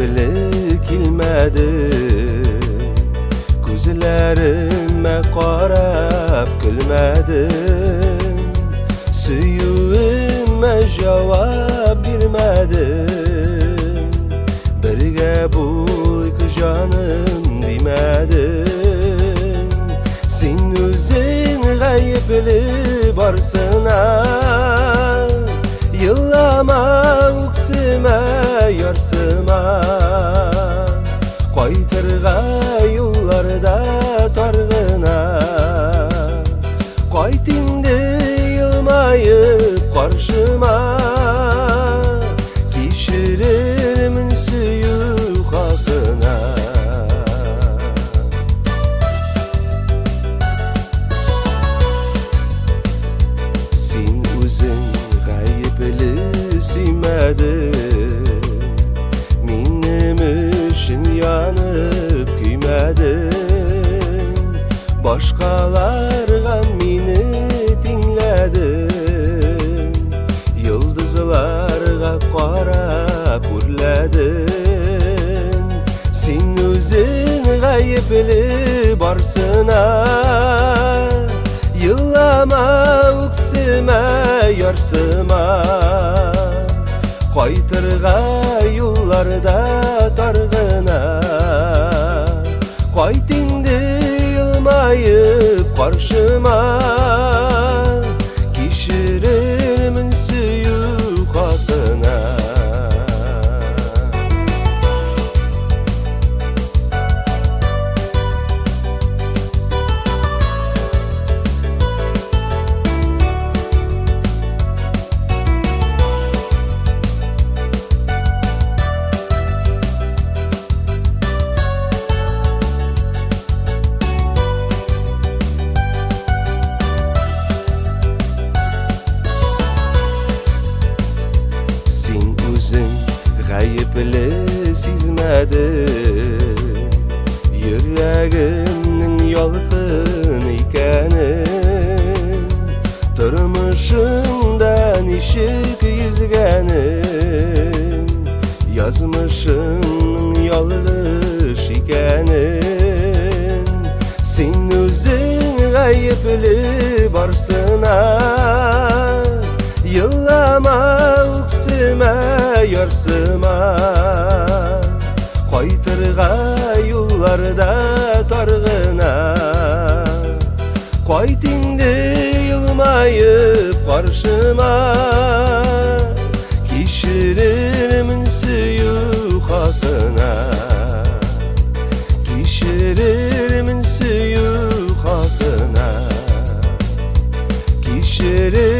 гаепле килмәдең, Күзләремә карап көлмәдең, Сөюемә җавап бирмәдең, Бергә булыйк, җаным, димәдең. Син үзең гаепле барсына, Елама, үксемә, ярсыма. Кайтырга юлларда тар гына. Кайт инде елмаеп каршыма. Кичерермен сөю хакына. Син үзең гаепле сөймәдең, Минем өчен янып көймәдең. Башкаларга мине тиңләдең, Йолдызларга карап үрләдең. Син үзең гаепле барсына, Елама, үксемә, ярсыма. Кайтырга юлларда тар гына. Кайт инде елмаеп каршыма. Кичерермен сөю хакына. Син үзең гаепле сизмәдең, Йөрәгемнең ялкын икәнен, Тормышыңда ничек йөзгәнен, Язмышыңның ялгыш икәнен. Син үзең гаепле барсына, Елама, үксемә, ярсыма. Кайтырга юлларда тар гына. Кайт инде елмаеп каршыма. Кичерермен сөю хакына. Кичерермен сөю хакына. Кичерермен.